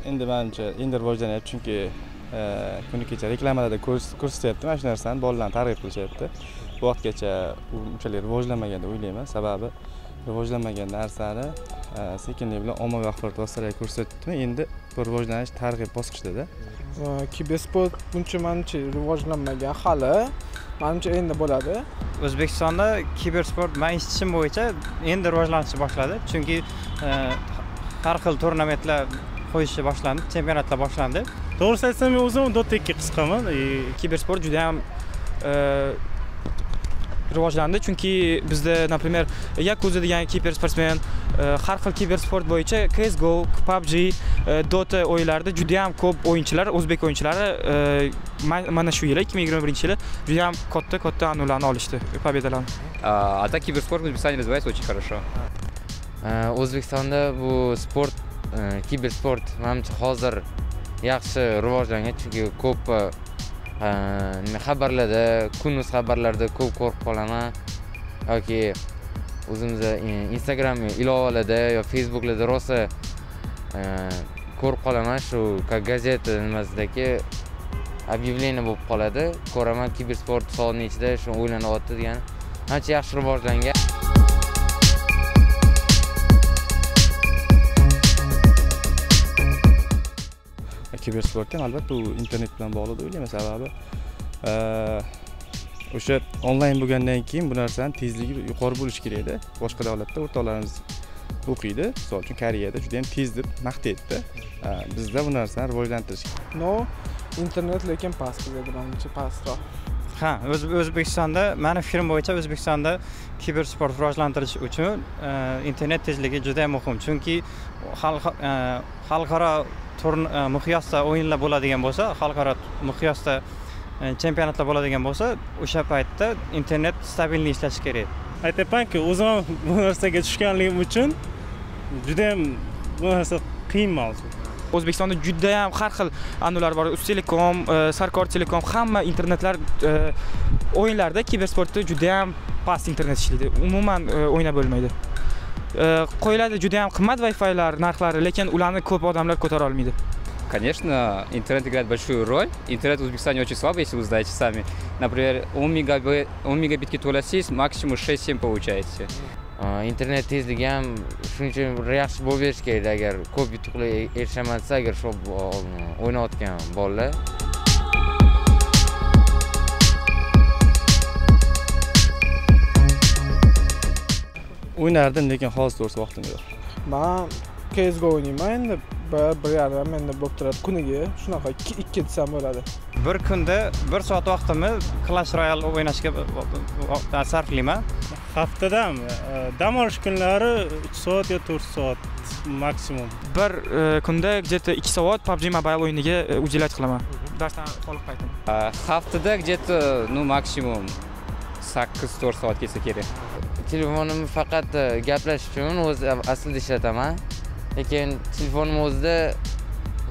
Endi menimcha endi rivojlanyapti, chunki kuni kecha reklamalarda ko'rsatyapti mana shu narsani, bolalarni targ'ib qilishyapti. Bu vaqtgacha unchalik rivojlanmagan deb o'ylayman. Sababi rivojlanmagan narsani sekinlik bilan ommaviy axborot vositalari ko'rsatdimi, endi bu rivojlanish targ'ib bosqichida. Kibersport buncha menimcha rivojlanmagan hali. Menimcha endi bo'ladi. O'zbekistonda kibersport men eshitishim bo'yicha endi rivojlanishni boshladi. Chunki har xil turnamentlar qo'yishi boshlandi, chempionatlar boshlandi. To'g'risi aytsam, men o'zim Dota 2 qiziqaman. Kibersport juda ham rivojlandi, chunki bizda, например, Yakuza degan kibersportsmen har xil kibersport bo'yicha CS:GO, PUBG, Dota o'yinlarida juda ham ko'p o'yinchilar, o'zbek o'yinchilari mana shu yili 2021-yili juda ham katta-katta anularni olishdi, победаlarni. А так киберспорт в Узбекистане развивается очень хорошо. O'zbekistonda bu sport, kibersport menimcha hozir yaxshi rivojlangan, chunki ko'p xabarlarda, Kun.uz xabarlarida ko'p ko'rib qolaman yoki o'zimizda Instagram ilovalarda yo Facebooklarda rosa ko'rib qolaman, shu gazeta nimasidagi объявление bo'lib qoladi. Ko'raman kibersport soat nechida shu o'ynanyapti degan. Ancha yaxshi rivojlangan. Kibersport ham albatta u internet bilan bog'liq deb o'ylayman, sababi o'sha onlayn bo'lgandan keyin bu narsani tezligi yuqori bo'lishi kerakda. Boshqa davlatda o'rtoqlarimiz o'qiydi, misol uchun Koreyada juda ham tez deb maqtaydi. Bizda bu narsani rivojlantirish. No, internet lekin past bizda, menimcha pastroq. Ha, O'zbekistonda meni fikrim bo'yicha O'zbekistonda kibersport rivojlantirish uchun internet tezligi juda ham muhim, chunki xalqaro miqyosda o'yinlar bo'ladigan bo'lsa, xalqaro miqyosda chempionatlar bo'ladigan bo'lsa, o'sha paytda internet stabilniy ishlashi kerak. Aytyapmanki, o'zim ham bu narsaga tushganligim uchun juda ham bu narsa qiyin mavzu. O'zbekistonda juda ham har xil anular bor. Uztelekom, Sarkor Telekom, hamma internetlar o'yinlarda kibersportda juda ham past internet ishlaydi. Umuman o'ynab bo'lmaydi. Qo'yiladi juda ham qimmat Wi-Fi'lar narxlari, lekin ularni ko'p odamlar ko'tara olmaydi. Конечно, интернет играет большую роль. Интернет в Узбекистане очень слабый, если вы знаете сами. Например, 10 мегабитки to'lasangiz, максимум 6-7 получаете. Internet tezligi ham shuncha yaxshi bo'lib berish kerak, agar ko'p yutuqlar erishaman desa, agar shu o'ynayotgan bolalar. O'ynardim, lekin hozir to'g'risi vaqtim yo'q. Men CS:GO o'ynayman endi, bir yarim endi bo'lib turadi kuniga, shunaqa 2 desam bo'ladi. Bir kunda 1 soat vaqtimni Clash Royale o'ynashga sarflayman. Haftada dam olish kunlari 3 soat yo 4 soat maksimum. Bir kunda где-то 2 soat PUBG Mobile o'yiniga уделять qilaman. Darsdan xoliq paytim. Haftada где-то, ну, maksimum 8-4 soat ketsa kerak. Telefonimni faqat gaplashish uchun o'zi aslida ishlataman. Lekin telefonim o'zida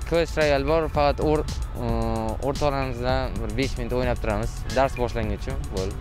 Clash Royale bor, faqat o'rtoqlarimiz bilan bir 5 minut o'ynab turamiz. Dars boshlanguncha bo'ldi.